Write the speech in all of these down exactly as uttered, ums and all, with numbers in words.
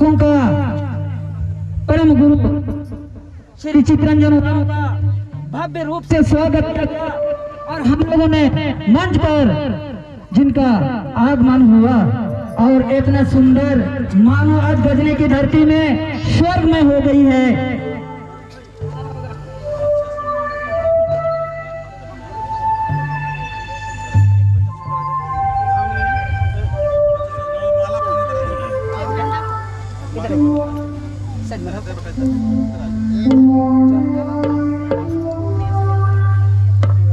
उनका परम गुरु श्री चितरंजन उराँव का भव्य रूप से स्वागत किया और हम लोगों ने मंच पर जिनका आगमन हुआ और इतना सुंदर, मानो आज गजनी की धरती में स्वर्ग में हो गई है।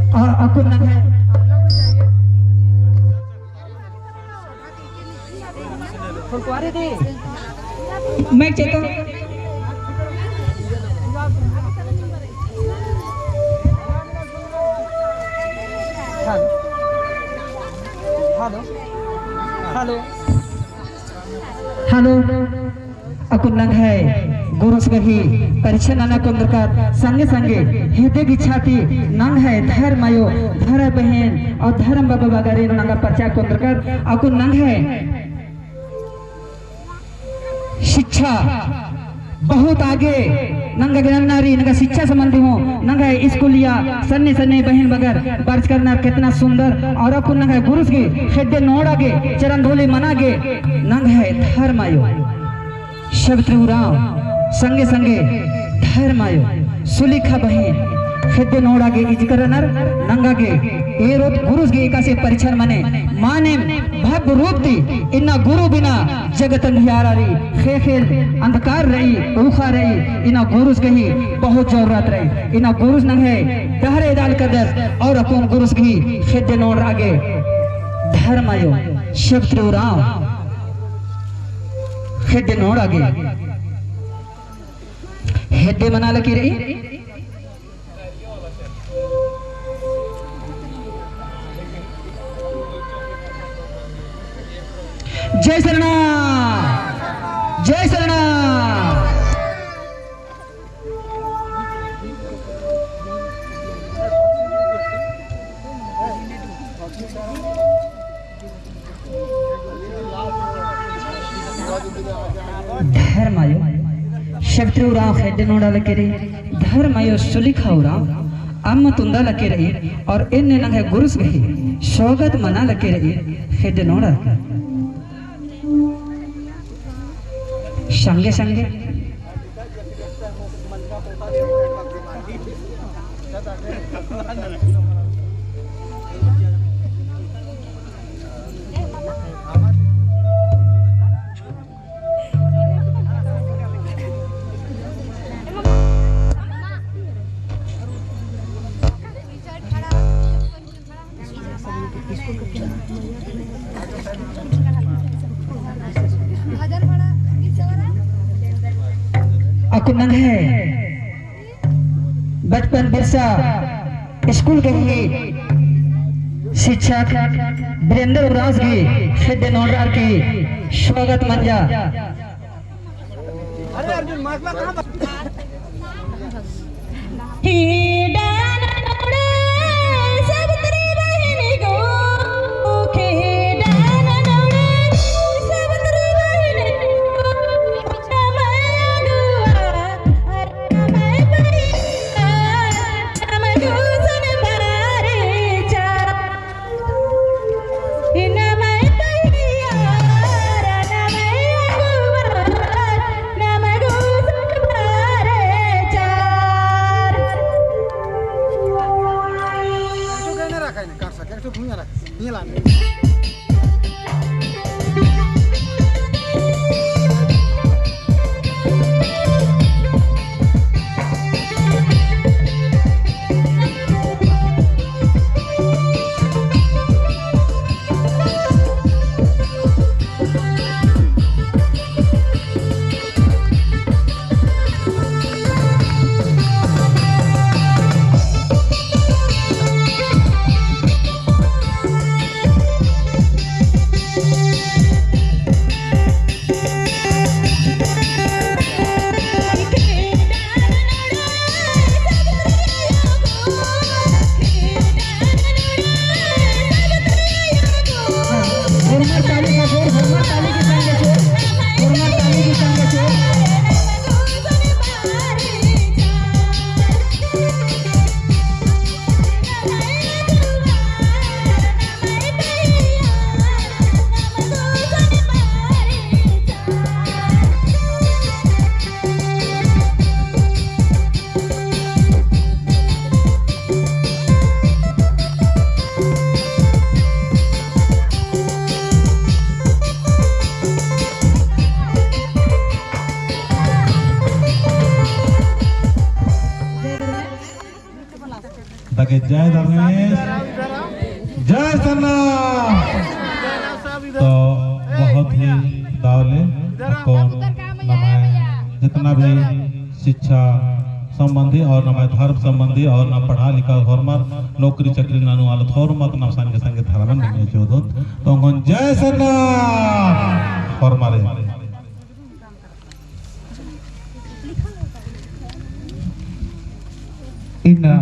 आ, अक्कुन नंग्है फुलकुआरी दी। माइक चेतो। हेलो। हेलो। हेलो। हेलो। अक्कुन नंग्है गुरुस गही परिचय नना कोन्द्रकर संगे संगे हेद्दे गिच्छा ती नंग्है धर्म अयो, धर्म बहिन और धर्म बाबा बगरे नू नंगा परिचय कोन्द्रकर। अक्कुन नंग्है शिक्षा बहुत आगे नंगा गे नन्ना रई, नंगा शिक्षा संबंधी हूँ नंग्है स्कूलिया सन्नी सन्नी बहिन बगर बरचकर नर केतना सुंदर और अक्कुन नंग्है गुरुस गही खेड्डे नोड़ा गे चरण धूलि मना गे नंग्है धर्म अयो। सावित्री उराँव संगे संगे धर्म अयो सुलेखा बहिन खेड्डे नोड़ा गे इजकर रअनर। नंगा गे एरोत गुरुस गे एकासे परिछन मने मानिम भव्य रूप ती। इन्ना गुरु बिना जगत अंधियारा रई, ख़ेख़ेल अंधकार रई, ऊख़ा रई। इन्ना गुरुस गही बहुत जरूरत रई। इन्ना गुरुस नंग्है डहरे दाल कदस और अक्कुन गुरुस गही खेड्डे नोड़ा गे धर्म अयो सावित्री उराँव हेद्दे नोड़ा गे हेद्दे मना लगी रई। जय सरना, जय सरना। धर्म अयो सावित्री उराँव खेड्डे नोड़ा लगी रई, धर्म अयो सुलेखा उराँव अम्म तुंदा लगी रई, और एन्ने नंग्है गुरुस गही स्वागत मना लगी रई खेड्डे नोड़ा। संगे संगे अक्कुन नंग्है बचपन बिरसा स्कूल गही शिक्षक वीरेंद्र उराँवस गही खेड्डे नोड़रअर की स्वागत मंजा। अरे अर्जुन, महात्मा कहाँ बा-, जय धर्मेस, जय सरना। तो बहुत ही दव ले अक्कुन नम्है जितना भी शिक्षा संबंधी और नम्है धर्म संबंधी और नम पढ़ा लिखा होरमर नौकरी चाकरी ननू आलर होरमर नम संगे संगे धर्मन नंगे चोदोत। तो ओंगोन जय सरना होरमर। इन्ना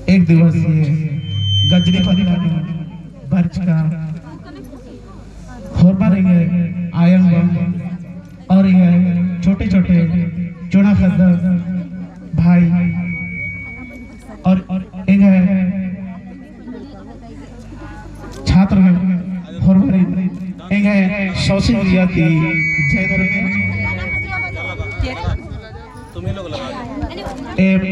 एक दिवसीय गजनी पद्दा नू बरचका होरमर एंग्है आयंग बंग और एंग्है छोटे छोटे चुना ख़द्दर भाई और एंग्है छात्र होरमर एंग्है सौंसे जिया ती जय धर्मेस। एम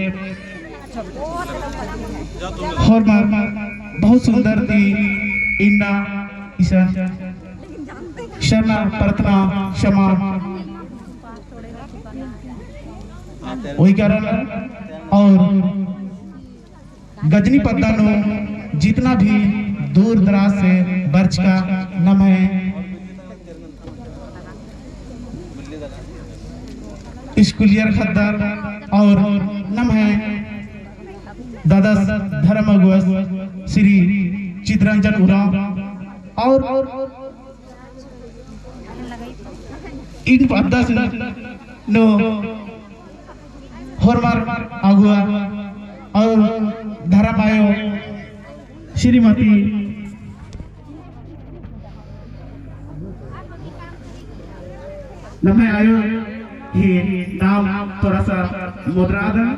होरमर बहुत सुंदर ती इन्ना इसन सरना प्रार्थना क्षमा उइकर और गजनी पद्दा नू जितना भी दूर दराज से बरचका नम्है स्कूलियर ख़द्दर और नम्है ददस धर्म अगुवस श्री चितरंजन उराँव और इन पद्दा नू होरमर अगुवा और धर्म आयो श्रीमती नम्है आयो ही नाम थोड़ा सा मुद्रा दन।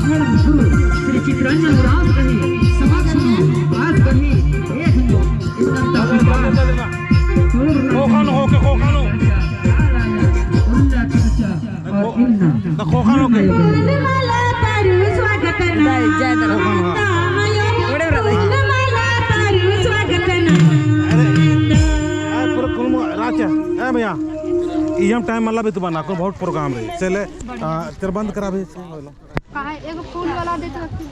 धर्म गुरु श्री चितरंजन उराँव गही समक्ष नू आज गही एक नू इन्ना ता उपास पूर्ण खोखा नू होके खोखा नू। उल्ला चर्चा और इन्ना ता खोखा नू होके। फूलमाला तारू स्वागत ना। जय, जय धर्म। खोखा नू, हाँ। अरे, ए, पूरा कुल मु-, राजा, ए भैया, ई हम टाइम मला भी तो बना को बहुत प्रोग्राम रही। चले, आ, तेरे बंद करा भी। काहे एगो फूल वाला दे तो रखी।